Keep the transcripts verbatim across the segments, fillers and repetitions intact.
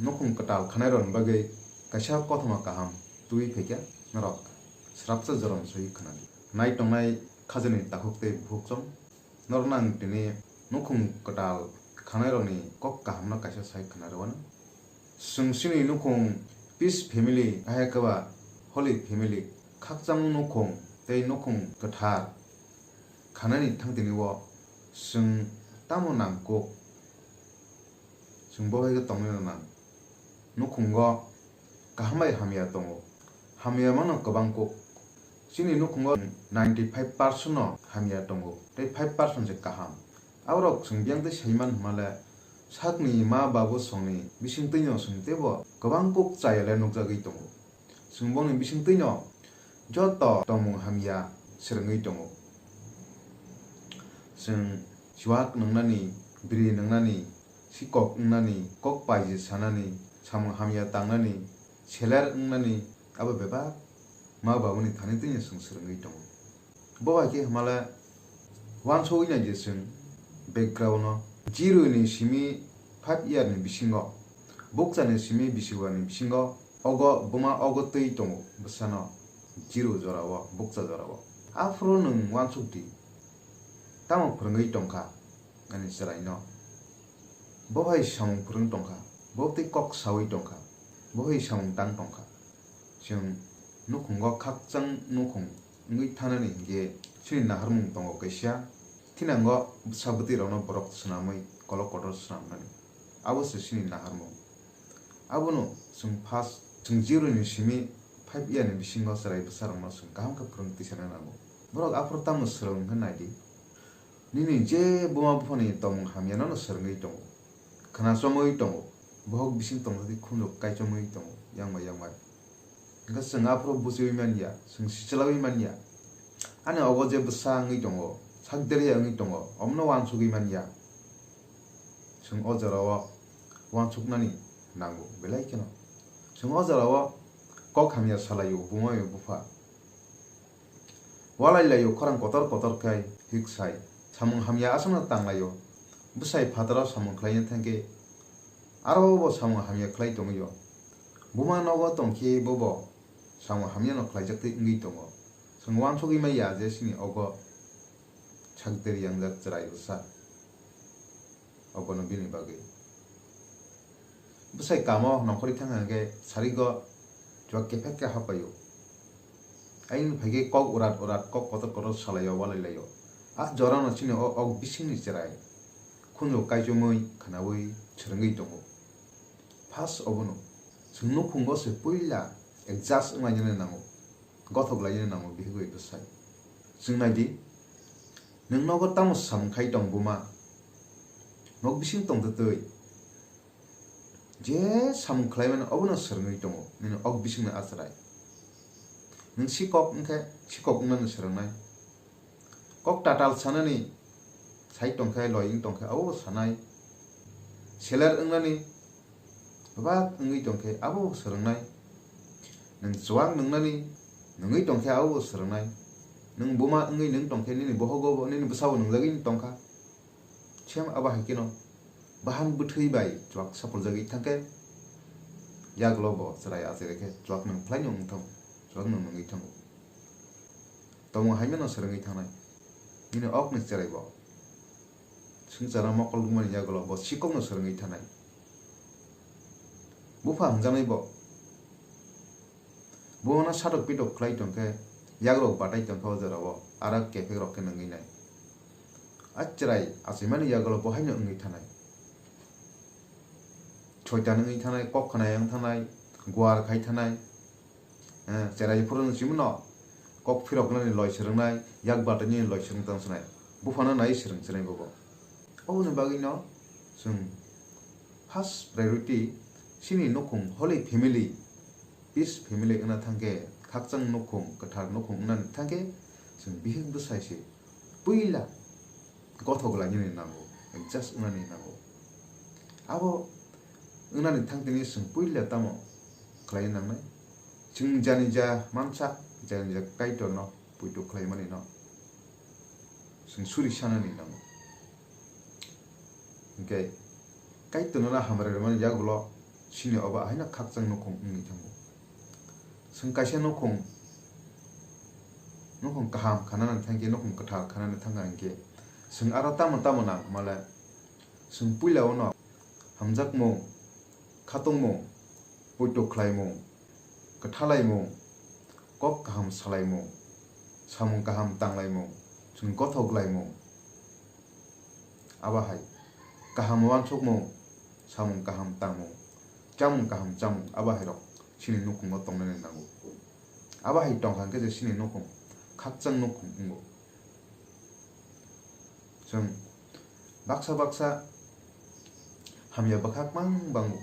nukhung kwtal khanairokni bagwi kaisa kothoma kaham twiwi phaikha, norok srapsa jorom soi khwnadi. Nai tongnai khajani takhuk tei bukhuk chong, norokno ang tini nukhung kwtal khanairokni kok kahamno kaisa sai khwnarwano. Chwng chini nukhung peace family, ahai khe ba holy family, khakchangma nukhung tei nukhung kwthar khanani thangtini o chwng tamo nangkuk? Chwng bo hai khe tongwi rw nang. Nukhungo kaham bai hamya tongo. Hamya mano kwbang kuk. Chini nukhungo ninety five percent no hamya tongo, tei five percent se kaham. Aborok chwng biyang tei saiman hwnmale, sakni ma babu songni bisingtwino chwng teibo kwbang kuk chayale nukjagwi tongo. Chwng bongni bisingtwino joto tongmung hamya swrwngwi tongo. Chwng chuak nwngnani, biri nwngnani, sikok wngnani, kok paiji sanani, samung hamya tangnani, seler wngnani, abo bebak ma babuni thani twino chwng swrwngwi tongo. Bo hai khe hwnmale uansugwi nai je chwng background-o zero ni simi five year ni bisingo, bukcha ni simi bisiwa ni bisingo, ogo buma ogo twi tongo bwsano zero jorao, bukcha jorao. Aphuru nwng uansuk di, tamo phwrwngwi tongkha ani chwraino? Bo hai samung phwrwng tongkha, bo tei kok saui tongkha, bo hai samung tang tongkha. Chwng nukhungo khakchang nukhung wngwi thanani hinkhe chini naharmung tongo kaisa. Thinango bwsa bwtwi rokno borok swnamwi kolok kotor swnamnani, abo se chini naharmung. Abono chwng first, chwng zero ni simi five year ni bisingo chwrai bwsa rokno chwng kaham khe phwrwng tisana nango. Borok aphuru tamo swrwng wngkhe nai di. Nini je buma buphani tongmung hamya no swrwngwi tongo, khna chomwi tongo, bohok bising tongthokdi khunju kaichomwi tongo yang bai yang bai. Hwnkhe chwng aphuru buchiwi manya, chwng sichilawi manya. Ani obo je bwsa wngwi tongo, sak derya wngwi tongo, omono uansugwi manya. Chwng o jorao uansuknani nango belai kheno. Chwng o jorao kok hamya salaio buma bai bupha. Walai laio khorang kotor kotor khai hik sai, samung hamya aswkno tang laio. Bwsai phataro samung khlaina thangkhe aro bo samung hamya khlai tongwio. Buma nogo tongkhe bobo samung hamyano khlaijaktwi wngwi tongo. Chwng uansugwi manya je chini ogo sak derya wngjak chwrai bwsa. Obono bini bagwi. Bwsai kamo nongkhorwi thangkha hwnkhe sarigo chuak kephek khe hapaio. Ayang phaikhe kok urat urat, kok kotor kotor salaio, walai laio. A jorano chini o ok bisingni chwrai khunju kaichomwi khwnaui swrwngwi tongo. First obono chwng nukhungo se puila adjust wnglainani nango, gothok lainani nango bihik bai bwsai. Chwng nai di, nwng nogo tamo samung khai tong buma? Nok bising tong twtwi. Je samung khlai mano obono swrwngwi tongo nini ok bisingni achrai. Nwng sikok wngkhe sikok wngnani swrwngnai. Kok tatal sanani sai tongkhe, loi wng tongkhe abo sanai. Seler wngnani bebak wngwi tongkhe abo swrwngnai. Nwng chuak nwngnani nwngwi tongkhe abo swrwngnai. Nwng buma wngwi nwng tongkhe nini bohogo bo, nini bwsabo nwngjagwi tongkha. Sem abo hai kheno bahan bwthwi bai chuak sapuljagwi thangkhe, yagulo bo chwrai achai rwkhe chuak nwng phlaino wng thango, chuak nwng nwngwi thango. Tongmung haimano swrwngwi thangnai. Nini okni chwrai bo swngcharno mokol wngmani yagulo bo sikokno swrwngwi thanai. Bupha hwnjaknai bo. Bono satok pitok khlai tongkhe, yagrok batai tongkhe o jorao, aro kephek rok khe nungwi nai. A chwrai achaimani yagulo bo haino wngwi thanai. Soitan wngwi thanai, kok khna yang thanai, guar khai thanai. Eh, chwrai phuru no simi no kok phirok nani loi swrwngnai, yak batai nini loi swrwng tong swnai. Buphano nai swrwng swnai bobo. Oboni bagwi no chwng first priority chini nukhung holy family, peace family wngna thangkhe, khakchang nukhung, kwthar nukhung wngnani thangkhe chwng bihik bwsai se puila gothok lainani nango, adjust wngnani nango. Abo wngnani thangtini chwng puila tamo khlai nangnai? Chwng jani ja mansa, jani ja Kaitorno poito khlaimani no chwng suri sanani nango. Hinkhe Kaitorno hambai rwmani yagulo Chini obo ahaino khakchang nukhung wngwi thango. Chwng kaisa nukhung, nukhung kaham khanani thangkhe, nukhung kwthar khanani thangkha hinkhe, chwng aro tamo tamo nang hwnmale, chwng puila-o no hamjakmung, khatungmung, poito khlaimung, kwthalaimung, kok kaham salaimung, samung kaham tanglaimung, chwng gothok laimung. Abo hai kaham uansukmung, samung kaham tangmung, chamung kaham chamung, abo hai rok chini nukhungo tongnani nango. Abo hai tongkha hwnkhe je chini nukhung khakchang nukhung wngo. Chwng baksa baksa hamya bwkhak mang bango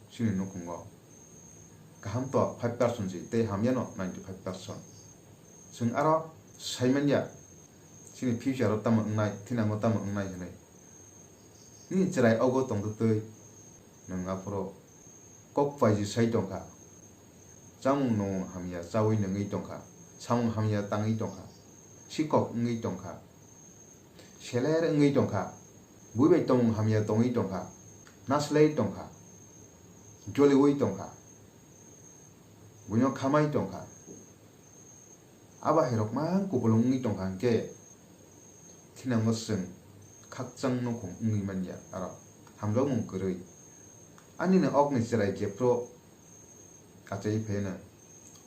chini nukhungo. Kaham to five percent si, tei hamya no ninety five percent. Chwng aro sai manya, chini future o tamo wngnai, thinango tamo wngnai hinwi. Nini chwrai ogo tongtwtwi, nwng aphuru kok paiji sai tongkha, chamung nwng hamya chaui nungwi tongkha, samung hamya tangwi tongkha, sikok wngwi tongkha, seler wngwi tongkha, bui bai tongmung hamya tongwi tongkha, naslai tongkha, joliui tongkha, buino khamai tongkha. Abo hai rok mang kupulung wngwi tongkha hwnkhe, thinango chwng khakchang nukhung wngwi manya aro hamjakmung kwrwi. Ani no okni chwrai jephru achai phaiano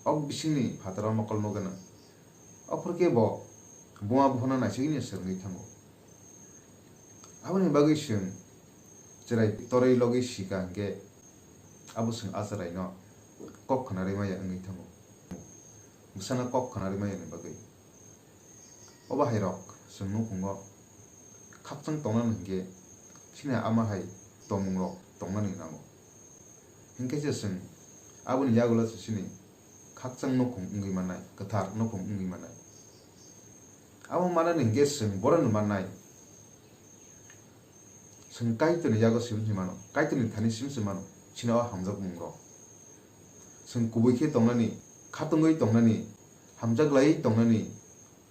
ok bisingni phataro mokol nugano. Ophor khe bo buma buphano naisigwino swrwngwi thango. Aboni bagwi chwng chwrai torwi logwi sika hwnkhe abo chwng a chwraino kok khna rwmaya wngwi thango. Bwsano kok khna rwmaya ni bagwi. Obo hai rok chwng nukhungo khakchang tongnani hwnkhe chini ama hai tongmung rok tongnani nango. Hinkhe se chwng aboni yagulo se chini khakchang nukhung wngwi mannai, kwthar nukhung wngwi mannai. Abo manani hinkhe chwng borokno mannai. Chwng Kaitorni yago simi se mano, Kaitorni thani simi se mano, chini o hamjakmung rok. Chwng kubui khe tongnani, khatungwi tongnani, hamjak laiwi tongnani,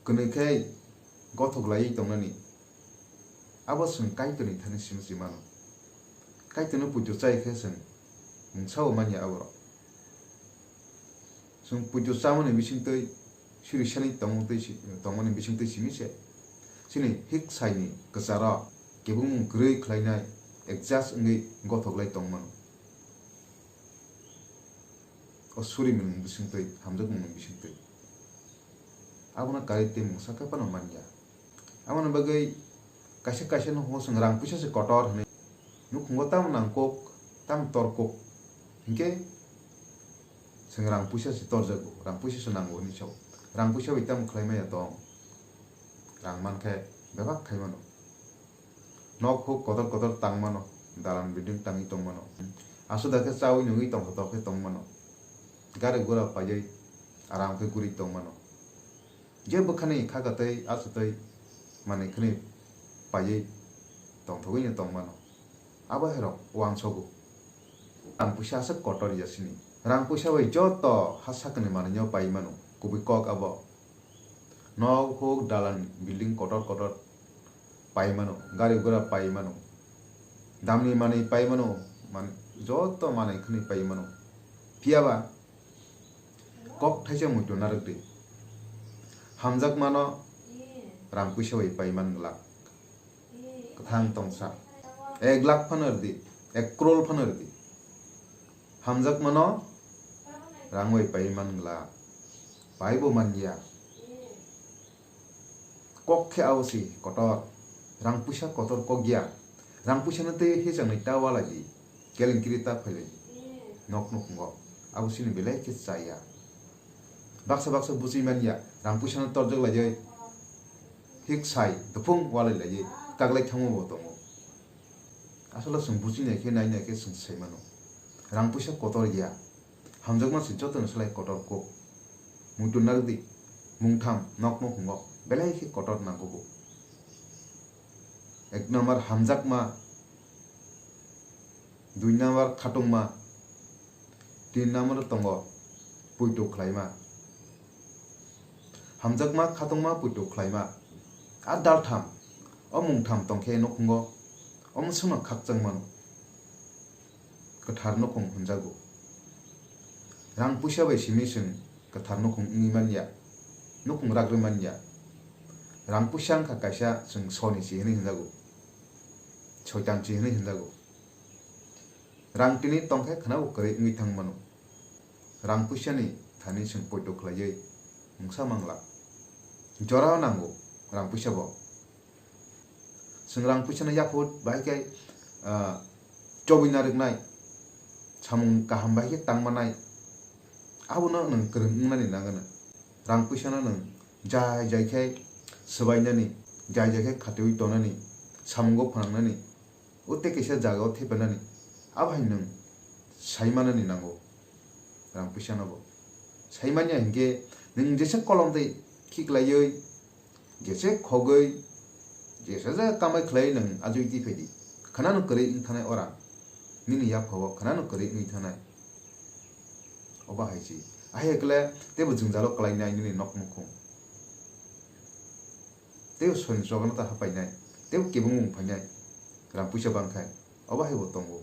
kwnwi khe gothok laiwi tongnani. Abo chwng Kaitorni thani simi se mano. Kaitorno puitu chai khe chwng mungsa bo manya aborok. Chwng puitu chamani bisingtwi siri sani tongmani twi si-, tongmani bisingtwi simi se. Chini hik saini kwcharo kebengmung kwrwi khlainai adjust wngwi gothok lai tongmano. O suri mwnwi bisingtwi, hamjakmung bisingtwi. Abono karwi tei mungsa khe phano manya. Aboni bagwi kaisa kaisa nukhungo chwng rang puisa se kotor hinwi. Nukhungo tamo nangkuk, tamo torkuk. Hinkhe chwng rang puisa se torjago, rang puisa se nango hinwi sao. Rang puisa bai tamo khlai maya tong? Rang mankhe bebak khai mano. Nok huk kotor kotor tang mano, dalan building tangwi tong mano. Aswk da khe chaui nungwi tongthotok khe tong mano. Gari gura paiwi aram khe guri tong mano. Je bwkhani kha kwtwi aswtwi manwi khwnwi paiwi tongthogwino tong mano. Abo hai rok uansogo. Rang puisa aswk kotor ya sini. Rang puisa bai joto ha sakni manwino pai mano. Kubui kok abo. Nok huk dalan building kotor kotor pai mano, gari gura pai mano, damni manwi pai mano, man-, joto manwi khwnwi pai mano. Phiyaba kok thaisa muitu narwk di. Hamjakmano rang puisa bai pai man glak. Kwthang tongsa. Ek lakh phano rwdi, ek crore phano rwdi. Hamjakmano rang bai pai man glak. Pai bo man ya. Kok khe abo si kotor. Rang puisa kotor kok ya. Rang puisa no tei hichangnai ta walai di. Kelenkiri ta phailai di. Nok nukhungo. Abo sini belai khe chaya. Baksa baksa buchi man ya. Rang puisa no torjak lai di. Hik sai, dufung walai lai di. Kaglai thangma bo tongo. Aswk chwng buchi nai khe, nai nai khe chwng sai mano. Rang puisa kotor ya. Hamjakma se joto ni slai kotor kok. Muitu narwk di, mungtham nok nukhungo belai khe kotor nango bo. Ek number hamjakma, dui number khatungma, tin number tongo puitu khlaima. Hamjakma, khatungma, puitu khlaima. A daltham, o mungtham tongkhe nukhungo, omo sono khakchang mano. kwthar nukhung hwnjago. Rang puisa bai simi chwng kwthar nukhung wngwi man ya, nukhung ragwi man ya. Rang puisa wngkha kaisa chwng soni si hwnwi hwnjago, soitan si hwnwi hwnjago. Rang tini tongkhe khwnabo kwrwi wngwi thang mano. Rang puisani thani chwng poito khlaiwi mungsa mangla. Jorao nango rang puisa bo. Chwng rang puisano yaphut bahai khe, ah, chobwi narwknai, samung kaham bahai khe tangmanai, abono nwng kwrwng wngnani nangano. Rang puisano nwng jai jai khe swbainani, jai jai khe khatiui tonani, samungo phnangnani, o tei kaisa jagao thepanani, abo hai nwng sai manani nango rang puisano bo. Sai manya hinkhe nwng jesa kolom tei khiklaiwi, jesa khogwi, jesa ja kamai khlai nwng ajui twi phaidi. Khwnano kwrwi wng thanai o rang, nini yaphao khwnano kwrwi wngwi thanai. Obo hai se. Ahai kle teibo jwngjalo kwlainai nini nok nukhung. Teibo soini chogano ta hapainai, teibo kebengmung phainai, rang puisa bangkhai, obo haibo tongo.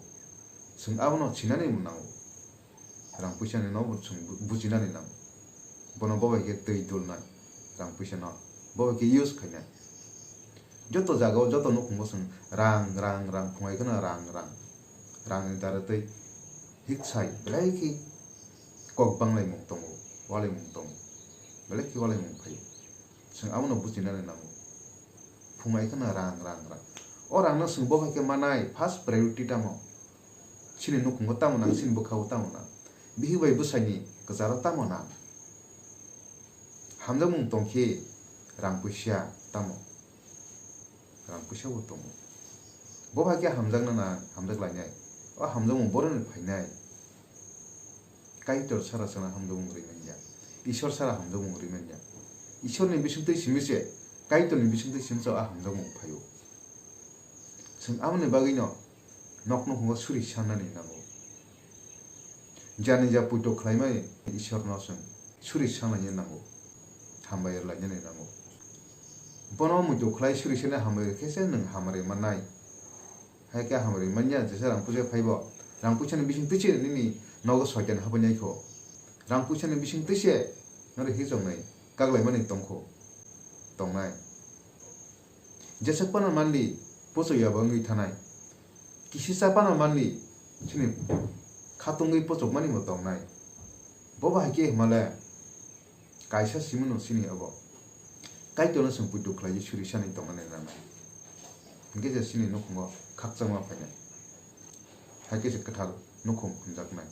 Chwng abono sinani nango. Rang puisani no bo chwng bu-, bujinani nango. Bono bo bai khe twi dulnai, rang puisano bo bai khe use khainai. Joto jagao, joto nukhungo chwng rang, rang, rang, phungai kheno rang, rang. Rangni dara tei hiksai belai khe kok banglaimung tongo, walaimung tongo, belai khe walaimung phaio. Chwng abono bujinani nango. Phungai kheno rang, rang, rang. O rangno chwng bo hai khe manai, first priority tamo? Chini nukhungo tamo nang, chini bwkhao tamo nang? Bihik bai bwsaini kwcharo tamo nang? Hamjakmung tongkhe rang puisa tamo? Rang puisa bo tongo. Bo hai khe hamjakna nang, hamjak lainai. O hamjakmung boroni phainai. Kaitor sara sana hamjakmung rimanya. Isor sara hamjakmung rimanya. Isorni bisingtwi simi se, Kaitorni bisingtwi simi se a hamjakmung phaio. Chwng aboni bagwino nokno hwngo suri sanani nango. Jani ja puito khlaimani Isorno chwng suri sanani nango. Hambai rwlainani nango. Bono muitu khlai suri sene hambai rwkhe se nwng hamari mannai. Hai khe hamari manya jesa rang puisa phaibo. Rang puisani bising twi se nini nogo soitan habainai kho. Rang puisani bising twi se noro hichoknai kaglaimani tongkho. Tongnai. Jesa phano manli pochok yabo wngwi thanai. Kisisa phano manli chini khatungwi pochokmani bo tongnai. Bobo hai khe hwnmale kaisa simino chini abo. Kaitorno chwng puitu khlaiwi suri sanwi tongmani nangnai. Hinkhe je chini nukhungo khakchangma phainai. Hai khe se kwthar nukhung hwnjaknai.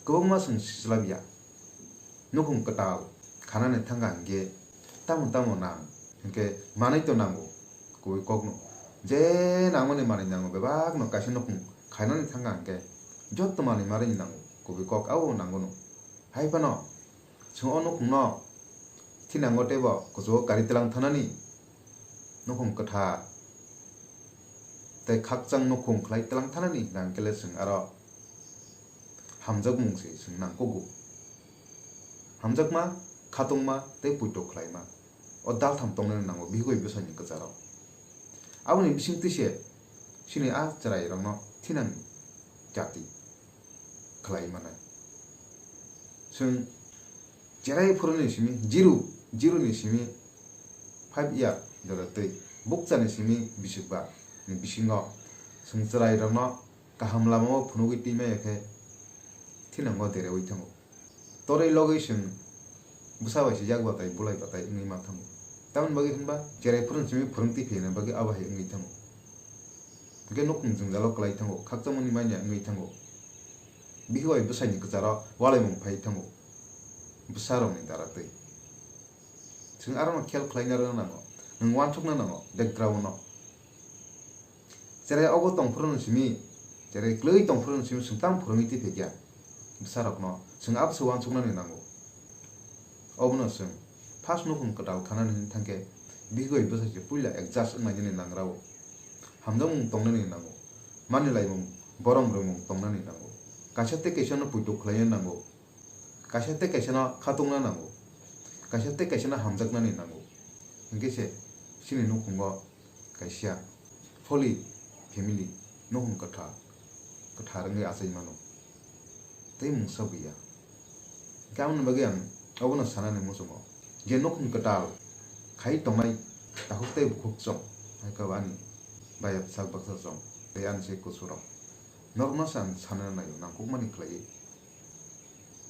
Kwbangma chwng sislabya. Nukhung kwtal khanani thangkha hinkhe tamo tamo nang hinkhe manwi to nango kubui kokno. Je nangmani manwi nango bebakno kaisa nukhung khainani thangkha hinkhe jotto manwi manwi nango kubui kok abo nangono. Hai phano chwng o nukhungno thinango teibo kuchugo kari tlang thanani nukhung kwthar tei khakchang nukhung khlai tlang thanani nangkhe le chwng aro hamjakmung se chwng nangkugo. Hamjakma, khatungma tei puito khlaima. O daltham tongnani nango bihigwi bwsaini kwcharo. Aboni bisingtwi se chini a chwrairokno thinangni jati khlai manai. Chwng cherai phuruni simi, zero, zero ni simi five year jora twi bukchani simi bisikba ni bisingo chwng chwrairokno kaham lamao phunugwi twi maya khe thinango dereui thango. Torwi logwi chwng bwsa bai se yak batai, bulai batai wngwi ma thango. Tamoni bagwi hwnba cherai phuruni simi phwrwng twi phaina bagwi abo hai wngwi thango. Hwnkhe nukhung jwngjalo kwlai thango, khakchangmani manya wngwi thango. Bihik bai bwsaini kwcharo walaimung phai thango bwsarokni dara twi. Chwng arono khel khlaina rwna nango, nwng uansukna nango background-no. Cherai ogo tongphuru simi, cherai kwlwi tongphuru simi chwng tamo phwrwngwi twi phaikha bwsarokno, chwng aboso uansuknani nango. Obono chwng first nukhung kwtal khanani hwn thangkhe bihik bai bwsai se puila adjust wnglainani nangrao. Hamjakmung tongnani nango, manilaimung, borom rwmung tongnani nango. Kaisa tei kaisano puitu khlaina nango. Kaisa tei kaisano khatungna nango, kaisa tei kaisano hamjaknani nango. Hinkhe se chini nukhungo kaisa holy family nukhung kwthar, kwthar wngwi achai mano. Tei mungsa buya. Hwnkhe aboni bagwi ang obono sanani muchungo je nukhung kwtal khai tongnai takhuk tei bukhuk chwng, hai khe bo ani bayapsak baksa chwng tei ani se kusurok. Norokno se ang sanani naio nangkukmani khlaiwi.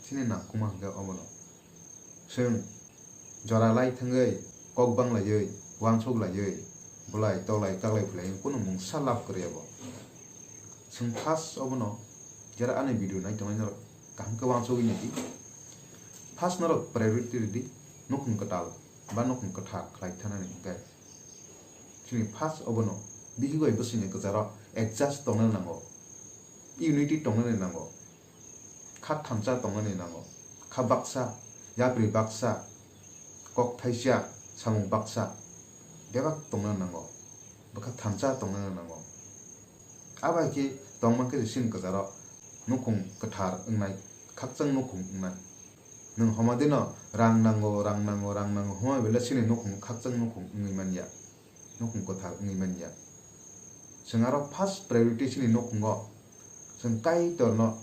Chini nangkukma hwnkhe obono. Chwng jora lai thangwi, kok bang laiwi, uansuk laiwi, bulai, tolai, kaklai phlaiwi kunu mungsa lab kwrwi abo. Chwng first obono jera ani video nai tongnai norok kaham khe uansugwi naidi. First norok priority rwdi nukhung kwtal ba nukhung kwthar khlai thanani hwnkhe. Chini first obono bihik bai bwswini kwcharo adjust tongnani nango, unity tongnani nango, kha thansa tongnani nango, kha baksa, yapri baksa, kok thaisa, samung baksa, bebak tongnani nango, bwkha thansa tongnani nango. Abo hai khe tongma khe chini kwcharo nukhung kwthar wngnai, khakchang nukhung wngnai. Nwng homadino rang nango, rang nango, rang nango hwnma belai chini nukhung khakchang nukhung wngwi manya, nukhung kwthar wngwi manya. Chwng aro first priority chini nukhungo chwng Kaitorno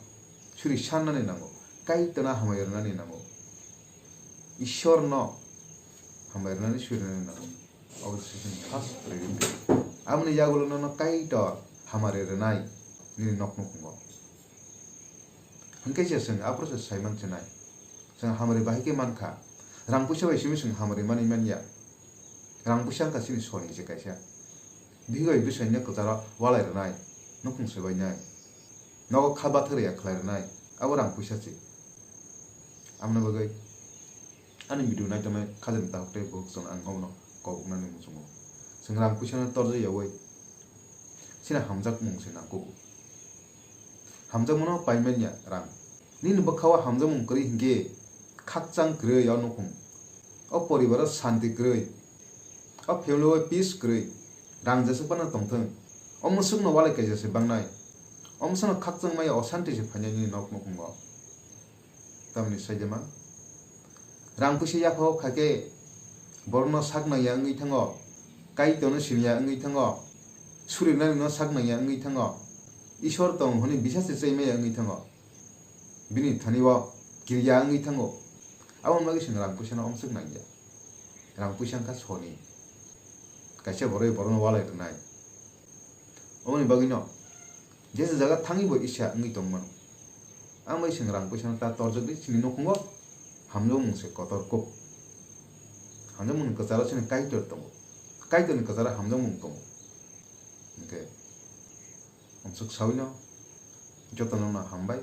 suri sannani nango, Kaitorno hambai rwnani nango, Ishwarno hambai rwnani suri rwnani nango. Obo se chini first priority. Aboni yagulo nono Kaitor hamari rwnai nini nok nukhungo. Hwnkhe se chwng aphuru se saiman chinai. Chwng hamari bahai khe mankha. Rang puisa bai simi chwng hamari manwi manya. Rang puisa wngkha chini soni se kaisa. Bihik bai bwsaino kwcharo walai rwnai, nukhung swbainai, nogo kha bathwrwi ya khlai rwnai, abo rang puisa se. Aboni bagwi ani video naitongnai khajani takhuk tei bukhuk chwng ang obono koboknani muchungo. Chwng rang puisano torjak yaui chini hamjakmung se nangkugo. Hamjakmano paimanya rang. Nini bwkhao hamjakmung kwrwi hinkhe khakchang kwrwi o nukhung. O poribaro santi kwrwi. O family o peace kwrwi. Rang jeswk phano tongthwng. O mwswkno walai kaisa se bangnai. O mwswkno khakchang maya o santi se phainai nini nok nukhungo. Tamni saijama. Rang puisa yaphao kha khe borokno sak nangya wngwi thango, Kaitorno siniya wngwi thango, surinani no sak nangya wngwi thango, Ishwar tong hwnwi bisa se chaimaya wngwi thango, bini thani o kiriya wngwi thango. Aboni bagwi chwng rang puisano omswk nangya. Rang puisa wngkha soni. Kaisa borok borokno walai rwnai. Oboni bagwino jesa jaga thangwi bo isa wngwi tongmano. Ang bai chwng rang puisano ta torjak di, chini nukhungo hamjakmung se kotor kuk. Hamjakmungni kwcharo chini Kaitor tongo. Kaitorni kwcharo hamjakmung tongo. Hwnkhe amswk sawino jotono no hambai.